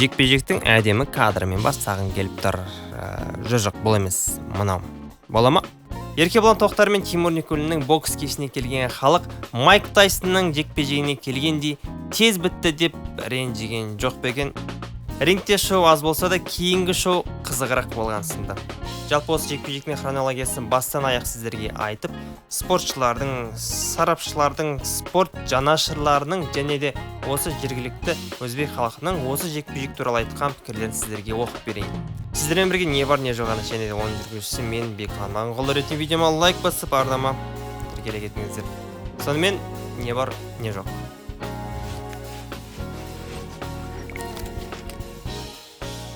Жекпе-жектің әдемі кадрымен бастағым келіп тұр. Жоқ, бұл емес, мынау. Бола ма? Еркебұлан Тоқтар мен Тимур Никулиннің бокс кешіне келген халық Майк Тайсонның жекпе-жегіне келгендей тез бітті деп ренжіген жоқ па екен? Рингте шоу аз болса да, кейінгі шоу қызығырақ болған сынды. Жалпы осы жекпе-жектің хронологиясын бастан аяқ сіздерге айтып, спортшылардың, сарапшылардың, спорт жанашырларының және де осы жергілікті өзбек халқының осы жекпе-жек туралы айтқан пікірлерін сіздерге оқып берейін. Сіздермен бірге не бар не жоқ ана және де оның жүргізушісі мен, Беклан Маңғұл. Ретінде видеома лайк басып, арнама тіркеле кетіңіздер. Сонымен, не бар не жоқ.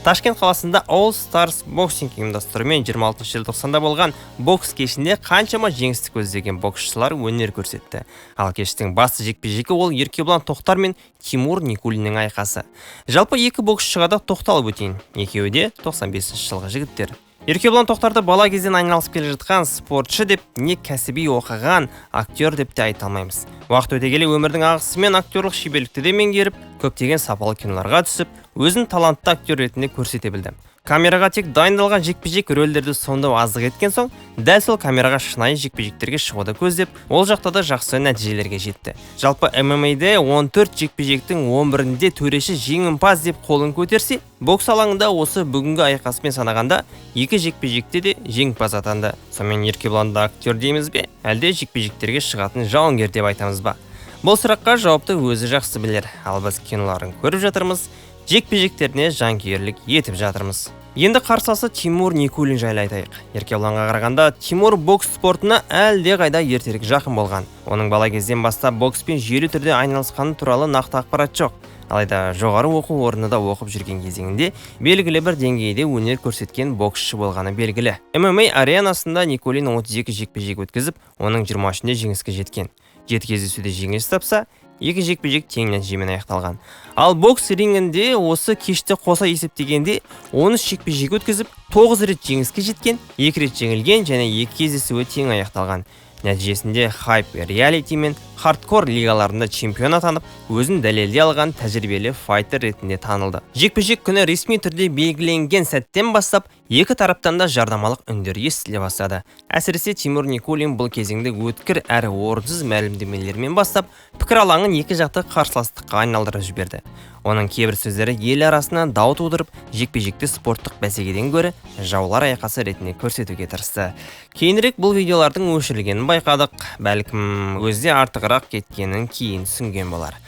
Ташкент қаласында All Stars Boxing ұйымдастыруымен 26 желтоқсанда болған бокс кешінде қаншама жеңісті көздеген боксшылар өнер көрсетті. Ал кештің басты жекпе-жегі ол Еркебұлан Тоқтар мен Тимур Никулиннің айқасы. Жалпы екі боксшыға да тоқталып өтейін. Екеуі де 95 жылғы жігіттер. Еркебұлан Тоқтарды бала кезден айналысып келе жатқан спортшы деп, не кәсіби оқыған актер деп те айта алмаймыз. Уақыт өте келе өмірдің ағысымен актерлық шеберлікті де меңгеріп, көптеген сапалы киноларға түсіп, өзін талантты актер ретінде көрсете білді. Камераға тек дайындалған жекпе-жек рөлдерді сомдау аздық еткен соң, дәл сол камераға шынайы жекпе-жектерге шығуды көздеп, ол жақта да жақсы нәтижелерге жетті. Жалпы ММА-де 14 жекпе-жектің 11-інде төреші жеңімпаз деп қолын көтерсе, бокс алаңында осы бүгінгі айқаспен санағанда екі жекпе-жекте де жеңімпаз атанды. Сонымен, Еркебұланды актер дейміз бе, әлде жекпе-жектерге шығатын жауынгер деп айтамыз ба? Бұл сұраққа жауапты өзі жақсы білер. Ал біз киноларын көріп жатырмыз, жекпе-жектеріне жанкүйерлік етіп жатырмыз. Енді қарсыласы Тимур Никулин жайлы айтайық. Еркебұланға қарағанда Тимур бокс спортына әлде қайда ертерек жақын болған. Оның бала кезден бастап бокспен жүйелі түрде айналысқаны туралы нақты ақпарат жоқ. Алайда жоғары оқу орнында оқып жүрген кезеңінде белгілі бір деңгейде өнер көрсеткен боксшы болғаны белгілі. ММА аренасында Никулин 32 жекпе-жек өткізіп, оның 23-інде жеңіске жеткен. 7 кездесуде жеңіліс тапса, 2 жекпе-жек тең нәтижемен аяқталған. Ал бокс рингінде осы кешті қоса есептегенде 13 жекпе-жек өткізіп, 9 рет жеңіске жеткен, 2 рет жеңілген және 2 кездесуі тең аяқталған. Нәтижесінде хайп реалити мен хардкор лигаларында чемпион атанып, өзін дәлелдей алған тәжірибелі файтер ретінде танылды. Жекпе-жек күні ресми түрде белгіленген сәттен бастап, екі тараптан да жарнамалық үндер естіле бастады. Әсіресе Тимур Никулин бұл кезеңді өткір әрі орынсыз мәлімдемелермен бастап, пікір алаңын екі жақты қарсыластыққа айналдырып жіберді. Оның кейбір сөздері ел арасына дау тудырып, жекпе-жекті спорттық бәсекеден гөрі жаулар айқасы ретінде көрсетуге тырысты. Кейінірек бұл видеолардың өшірілгенін байқадық, бәлкім өзі де артығырақ кеткенін кейін түсінген болар.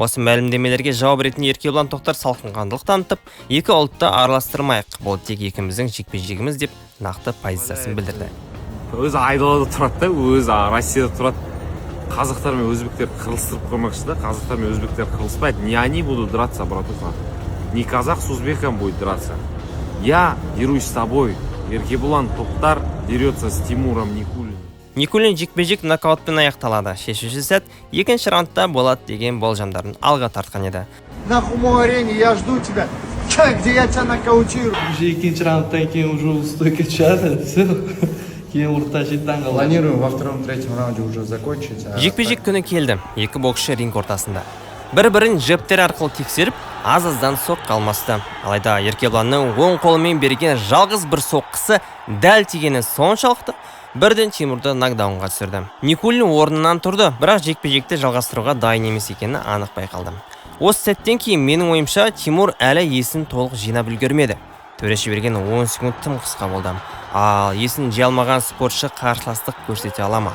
Осы мәлімдемелерге жауап ретінде Еркебұлан Тоқтар салқынқандылық танытып, екі ұлтты араластырмайық, бұл тек екіміздің жекпе-жегіміз деп нақты позициясын білдірді. Өзі айдалада тұрады да, өзі Россияда тұрады. Қазақтар мен өзбектерді қырылыстырып қоймақшы да, қазақтар мен өзбектер қырылыспайды. Не они будут драться, братуха. Не казах с узбеком будет драться. Я дерусь с тобой. Еркебұлан Тоқтар дерется с Тимуром Никулиным. Никулин жекпе-жек нокаутпен аяқталады. Шешуші сәт екінші раундта болады деген болжамдарын алға тартқан еді. На Хумо арене я жду тебя, где я тебя нокаутирую. Уже ikkinchi raunddan keyin уже u стойка tushadi. Все. Keyin urib tashlaydi dangal. Планируем во втором-третьем раунде уже закончить. Жекпе-жек күні келді. Екі боксшы ринг ортасында. Бір-бірін джебтер арқылы тексеріп, аз-аздан соққы алмасты. Алайда Еркебұланның оң қолымен берген жалғыз бір соққысы дәл тигені соншалықты, бірден Тимурды нокдаунға түсірді. Никулин орнынан тұрды, бірақ жекпе-жекті жалғастыруға дайын емес екені анық байқалды. Осы сәттен кейін менің ойымша Тимур әлі есін толық жинап үлгермеді. Төреші берген 10 секунд тым қысқа болды. Ал есін жия алмаған спортшы қарсыластық көрсете ала ма?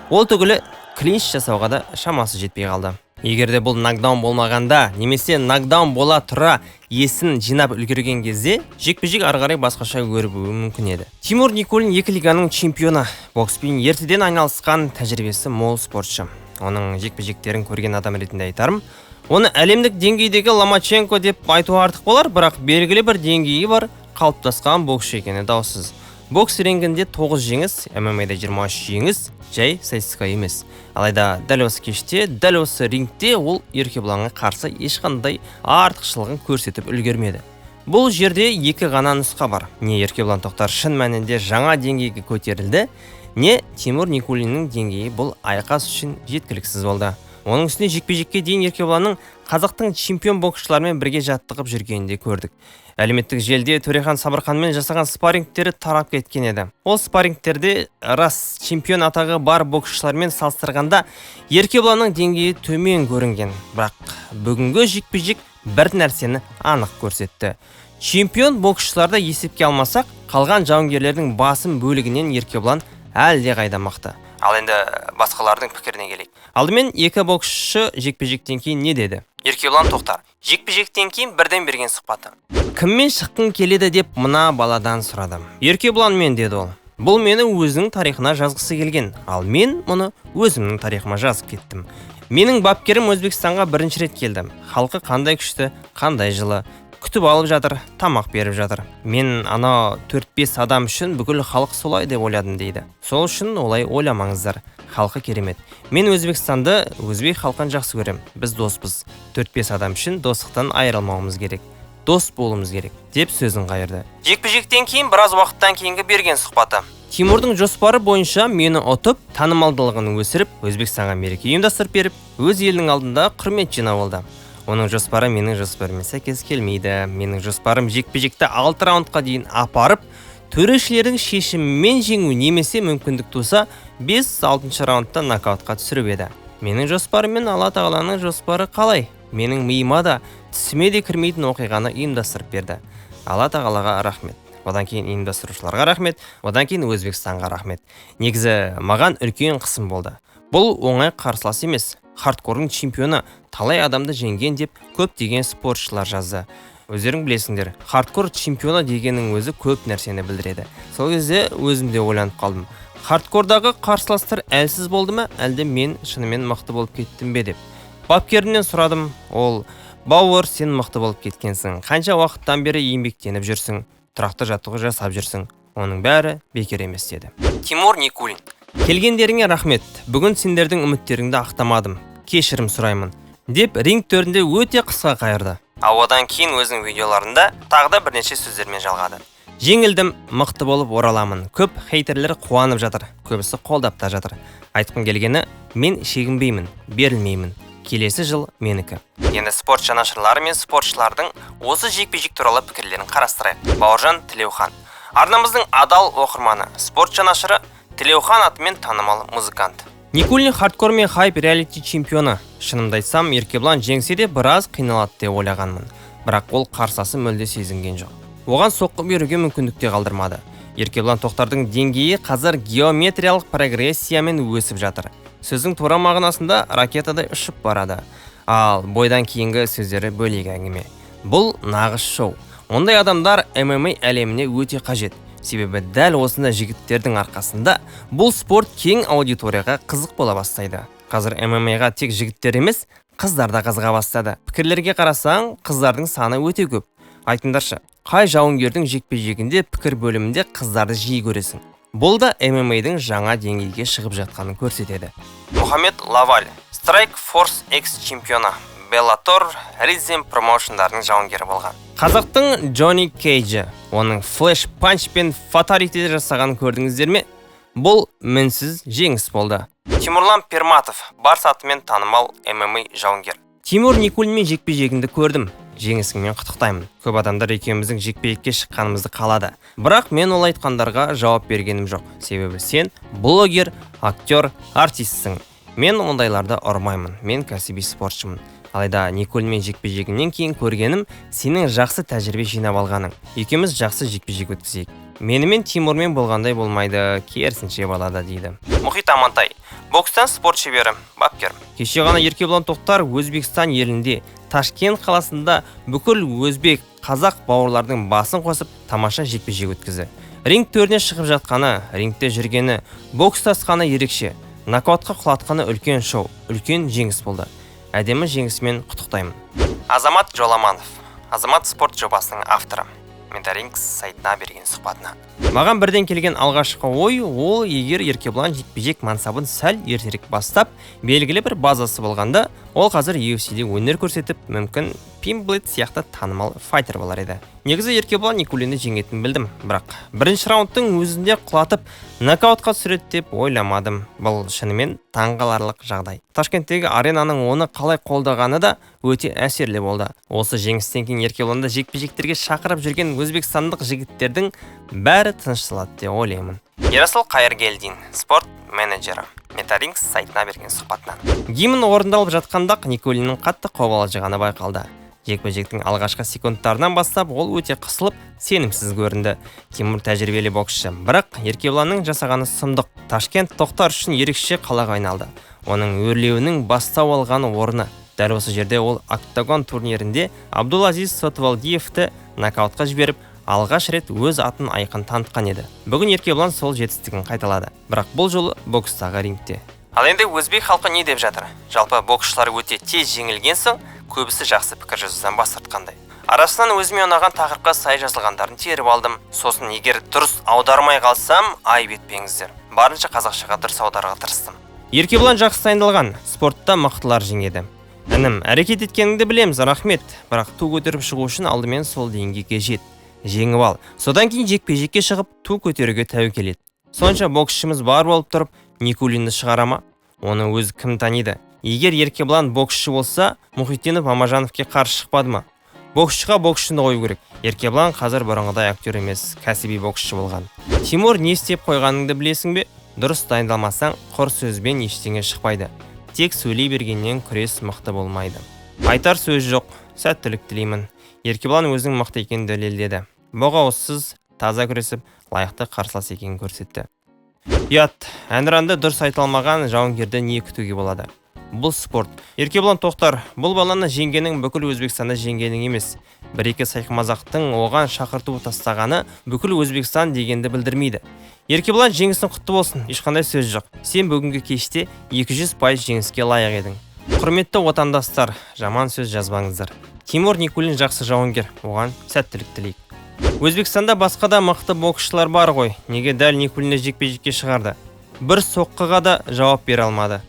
Ол түгілі клинч жасауға да шамасы жетпей қалды. Егер де бұл нокдаун болмағанда, немесе нокдаун бола тұра есін жинап үлгерген кезде, жекпе-жек ары қарай басқаша өрбуі мүмкін еді. Тимур Никулин екі лиганың чемпионы, бокспен ертеден айналысқан тәжірибесі мол спортшы. Оның жекпе-жектерін көрген адам ретінде айтарым, оны әлемдік деңгейдегі Ломаченко деп айту артық болар, бірақ белгілі бір деңгейі бар, қалыптасқан боксшы екені даусыз. Бокс рингінде 9 жеңіс, ММА-да 23 жеңіс, жай статистика емес. Алайда дәл осы кеште, дәл осы рингте ол Еркебұланға қарсы ешқандай артықшылығын көрсетіп үлгермеді. Бұл жерде екі ғана нұсқа бар. Не Еркебұлан Тоқтар шын мәнінде жаңа деңгейге көтерілді, не Тимур Никулиннің деңгейі бұл айқас үшін жеткіліксіз болды. Оның үстіне жекпе-жекке дейін Еркебұланның қазақтың чемпион боксшыларымен бірге жаттығып жүргенін де көрдік. Әлеуметтік желіде Төрехан Сабырханмен жасаған спаррингтері тарап кеткен еді. Ол спаррингтерде, рас, чемпион атағы бар боксшылармен салыстырғанда Еркебұланның деңгейі төмен көрінген. Бірақ бүгінгі жекпе-жек бір нәрсені анық көрсетті. Чемпион боксшыларды есепке алмасақ, қалған жауынгерлердің басым бөлігінен Еркебұлан әлдеқайда мықты. Ал енді басқалардың пікіріне келейік. Алдымен екі боксшы жекпе-жектен кейін не деді? Еркебұлан Тоқтар жекпе-жектен кейін бірден берген сұхбаты. «Кіммен шыққың келеді?» деп мына баладан сұрадым. «Еркебұланмен», – деді ол. «Бұл мені өзінің тарихына жазғысы келген, ал мен мұны өзімнің тарихыма жазып кеттім. Менің бапкерім Өзбекстанға бірінші рет келді. Халқы қандай күшті, қандай жылы күтіп алып жатыр, тамақ беріп жатыр. Мен ана 4-5 адам үшін бүкіл халық солай деп ойладым», – дейді. «Сол үшін олай ойламаңыздар, халқы керемет. Мен Өзбекстанды, өзбек халқын жақсы көрем. Біз доспыз. 4-5 адам үшін достықтан айырылмауымыз керек, дос болуымыз керек», – деп сөзін қайырды. Жекпе-жектен кейін біраз уақыттан кейінгі берген сұхбаты. «Тимурдың жоспары бойынша мені ұтып, танымалдылығын өсіріп, Өзбекстанға мереке ұйымдастырып беріп, өз елінің алдында құрмет жинап алды. Оның жоспары менің жоспарыма сәйкес келмейді. Менің жоспарым жекпе-жекті 6 раундқа дейін апарып, төрешілердің шешімімен жеңу немесе мүмкіндік туса, 5-6 раундта нокаутқа түсіріп еді. Менің жоспарым мен Алла Тағаланың жоспары қалай? Менің миыма да, түсіме де кірмейтін оқиғаны ұйымдастырып берді. Алла Тағалаға рахмет. Одан кейін ұйымдастырушыларға рахмет, одан кейін Өзбекстанға рахмет. Негізі маған үлкен қысым болды. Бұл оңай қарсылас емес. Хардкордың чемпионы, талай адамды жеңген деп көптеген спортшылар жазды. Өздерің білесіңдер, хардкор чемпионы дегеннің өзі көп нәрсені білдіреді. Сол кезде өзім де ойланып қалдым. Хардкордағы қарсыластар әлсіз болды ма, әлде мен шынымен мықты болып кеттім бе деп. Бапкерімнен сұрадым, ол: «Бауыр, сен мықты болып кеткенсің. Қанша уақыттан бері еңбектеніп жүрсің, тұрақты жаттығу жасап жүрсің. Оның бәрі бекер емес», – деді. Тимур Никулин: «Келгендеріңе рахмет. Бүгін сендердің үміттеріңді ақтамадым. Кешірім сұраймын», – деп ринг төрінде өте қысқа қайырды. Ал одан кейін өзінің видеоларында тағы да бірнеше сөздермен жалғады. «Жеңілдім, мықты болып ораламын. Көп хейтерлер қуанып жатыр, көбісі қолдап та жатыр. Айтқым келгені, мен шегінбеймін, берілмеймін. Келесі жыл менікі». Енді спорт жанашырлары мен спортшылардың осы жекпе-жек туралы пікірлерін қарастырайық. Бауыржан Тілеухан, арнамыздың адал оқырманы, спорт жанашыры, Тілеухан атымен танымал музыкант. «Никулин хардкор мен хайп реалити чемпионы. Шынымды айтсам, Еркебұлан жеңсе де, біраз қиналады деп ойлағанмын. Бірақ ол қарсыласын мүлде сезінген жоқ. Оған соққы беруге мүмкіндік те қалдырмады. Еркебұлан Тоқтардың деңгейі қазір геометриялық прогрессиямен өсіп жатыр. Сөздің тура мағынасында ракетадай ұшып барады. Ал бойдан кейінгі сөздері бөлек әңгіме. Бұл нағыз шоу. Ондай адамдар ММА әлеміне өте қажет. Себебі дәл осындай жігіттердің арқасында бұл спорт кең аудиторияға қызық бола бастайды. Қазір ММА-ға тек жігіттер емес, қыздар да қызыға бастады. Пікірлерге қарасаң, қыздардың саны өте көп. Айтыңдаршы, қай жауынгердің жекпе-жегінде пікір бөлімінде қыздарды жиі көресің? Бұл да ММА-дің жаңа деңгейге шығып жатқанын көрсетеді». Мұхаммед Лаваль, Strike Force X чемпионы, Bellator, Rizin промоушндарының жауынгері болған. «Қазақтың Джонни Кейджі. Оның флеш панч пен фаталити жасағанын көрдіңіздер ме? Бұл мінсіз жеңіс болды». Тимурлан Перматов, Барс атымен танымал ММА жауынгер. «Тимур Никулинмен жекпе-жегіңді көрдім. Жеңісіңмен құттықтаймын. Көп адамдар екеуміздің жекпе-жекке шыққанымызды қалады. Бірақ мен ол айтқандарға жауап бергенім жоқ. Себебі сен блогер, актер, артистсің. Мен ондайларды ұрмаймын. Мен кәсіби спортшымын. Алайда Никулинмен жекпе-жегіңнен кейін көргенім, сенің жақсы тәжірибе жинап алғаның. Екеуміз жақсы жекпе-жек өткізейік. Менімен Тимурмен болғандай болмайды, керісінше болады», – дейді. Мұхит Амантай, бокстан спорт шебері, бапкер. «Кеше ғана Еркебұлан Тоқтар Өзбекстан елінде, Ташкент қаласында бүкіл өзбек, қазақ бауырлардың басын қосып, тамаша жекпе-жек өткізді. Ринг төріне шығып жатқаны, рингте жүргені, бокстасқаны ерекше. Нокаутқа құлатқаны үлкен шоу, үлкен жеңіс болды. Әдемі жеңісімен құттықтаймын». Азамат Жоламанов, Азамат спорт жобасының авторы, Метаринкс сайтына берген сұхбатына. «Маған бірден келген алғашқы ой ол, егер Еркебұлан жекпе-жек мансабын сәл ертерек бастап, белгілі бір базасы болғанда, ол қазір UFC-де өнер көрсетіп, мүмкін Пимблет сияқты танымал файтер болар еді. Негізі Еркебұлан Никулинді жеңетінін білдім, бірақ бірінші раундтың өзінде құлатып, нокаутқа түсіреді деп ойламадым. Бұл шынымен таңғаларлық жағдай. Ташкенттегі аренаның оны қалай қолдағаны да өте әсерлі болды. Осы жеңістен кейін Еркебұланды жекпе-жектерге шақырып жүрген өзбекстандық жігіттердің бәрі тынышталады деп ойлаймын. Ерасыл Қайыргелдин, спорт менеджері, Метарингс сайтына берген сұхбатынан. Гимн орындалып жатқанда Никулиннің қатты қобалжығаны байқалды. Жекпе-жектің алғашқы секундтарынан бастап ол өте қысылып, сенімсіз көрінді. Тимур тәжірибелі боксшы, бірақ Еркебұланның жасағаны сұмдық. Ташкент Тоқтар үшін ерекше қалаға айналды. Оның өрлеуінің бастау алған орны. Дәл осы жерде ол октагон турнирінде Абдулазиз Сотвалдиевті нокаутқа жіберіп, алғаш рет өз атын айқын танытқан еді. Бүгін Еркебұлан сол жетістігін қайталады, бірақ бұл жолы бокстағы рингте. Ал енді өзбек халқы не деп жатыр? Жалпы боксшылар өте тез жеңілген соң, көбісі жақсы пікір жазудан бас тартқандай. Арасынан өзіме ұнаған тақырыпқа сай жазылғандарын теріп алдым. Сосын егер дұрыс аудармай қалсам, айып етпеңіздер. Барынша қазақшаға дұрыс аударуға тырыстым. Еркебұлан жақсы дайындалған, спортта мықтылар жеңеді. Інім, әрекет еткеніңді білеміз, рахмет. Бірақ ту көтеріп шығу үшін алдымен сол деңгейге жет. Жеңіп ал. Содан кейін жекпе-жекке шығып, ту көтеруге тәуекел ет. Сонша боксшымыз бар болып тұрып, Никулинді шығара ма? Оны өзі кім таниды? Егер Еркебұлан боксшы болса, Мұхитдинов Мамажановке қарсы шықпады ма? Боксшыға боксшыны қою керек. Еркебұлан қазір бұрынғыдай актер емес, кәсіби боксшы болған. Тимур, не істеп қойғаныңды білесің бе? Дұрыс дайындалмасаң, құр сөзбен ештеңе шықпайды. Тек сөйлей бергеннен күрес мықты болмайды. Айтар сөз жоқ, сәттілік тілеймін. Еркебұлан өзінің мықты екенін дәлелдеді. Боғауызсыз, таза күресіп, лайықты қарсылас екенін көрсетті. Ұят, әнұранды дұрыс айта алмаған жауынгерді не күтуге болады? Бұл спорт. Еркебұлан Тоқтар, бұл баланы жеңгенің бүкіл Өзбекстанды жеңгенің емес. Бір-екі сайқымазақтың оған шақырту тастағаны бүкіл Өзбекстан дегенді білдірмейді. Еркебұлан, жеңісің құтты болсын, ешқандай сөз жоқ. Сен бүгінгі кеште 200% жеңіске лайық едің. Құрметті отандастар, жаман сөз жазбаңыздар. Тимур Никулин жақсы жауынгер, оған сәттілік тілейік. Өзбекстанда басқа да мықты боксшылар бар ғой, неге дәл Никулинді жекпе-жекке шығарды? Бір соққыға да жауап бере алмады.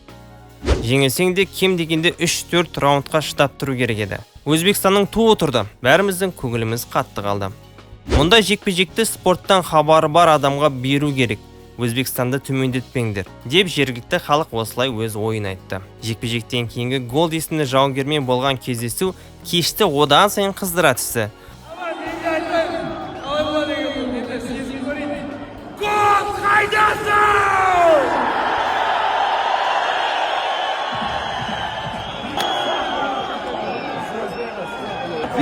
Жеңілсең де кем дегенде 3-4 раундқа шыдап тұру керек еді. Өзбекстанның туы тұрды, бәріміздің көңіліміз қатты қалды. Мұндай жекпе-жекті спорттан хабары бар адамға беру керек. Өзбекстанды төмендетпеңдер, деп жергілікті халық осылай өз ойын айтты. Жекпе-жектен кейінгі Голд есімді жауынгермен болған кездесу кешті одан сайын қыздыра түсті.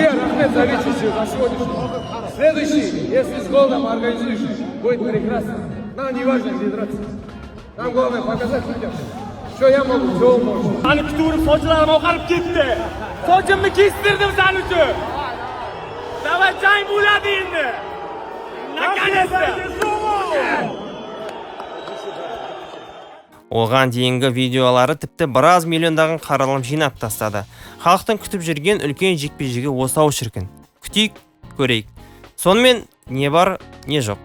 Рахмет за вечер, за сегодняшний. Следующий, если с Голдом организуешь, будет прекрасно. Нам не важно, где драться. Нам главное показать людям, что я могу, что он может. Sani kutib sochlarim oqarib ketdi. Sochimni kestirdim sen uchun. Давай jang bo'ladi endi. Наконец-то. Оған дейінгі видеолары тіпті біраз миллиондаған қаралым жинап тастады. Халықтың күтіп жүрген үлкен жекпе-жегі осы-ау шіркін. Күтейік, көрейік. Сонымен не бар, не жоқ.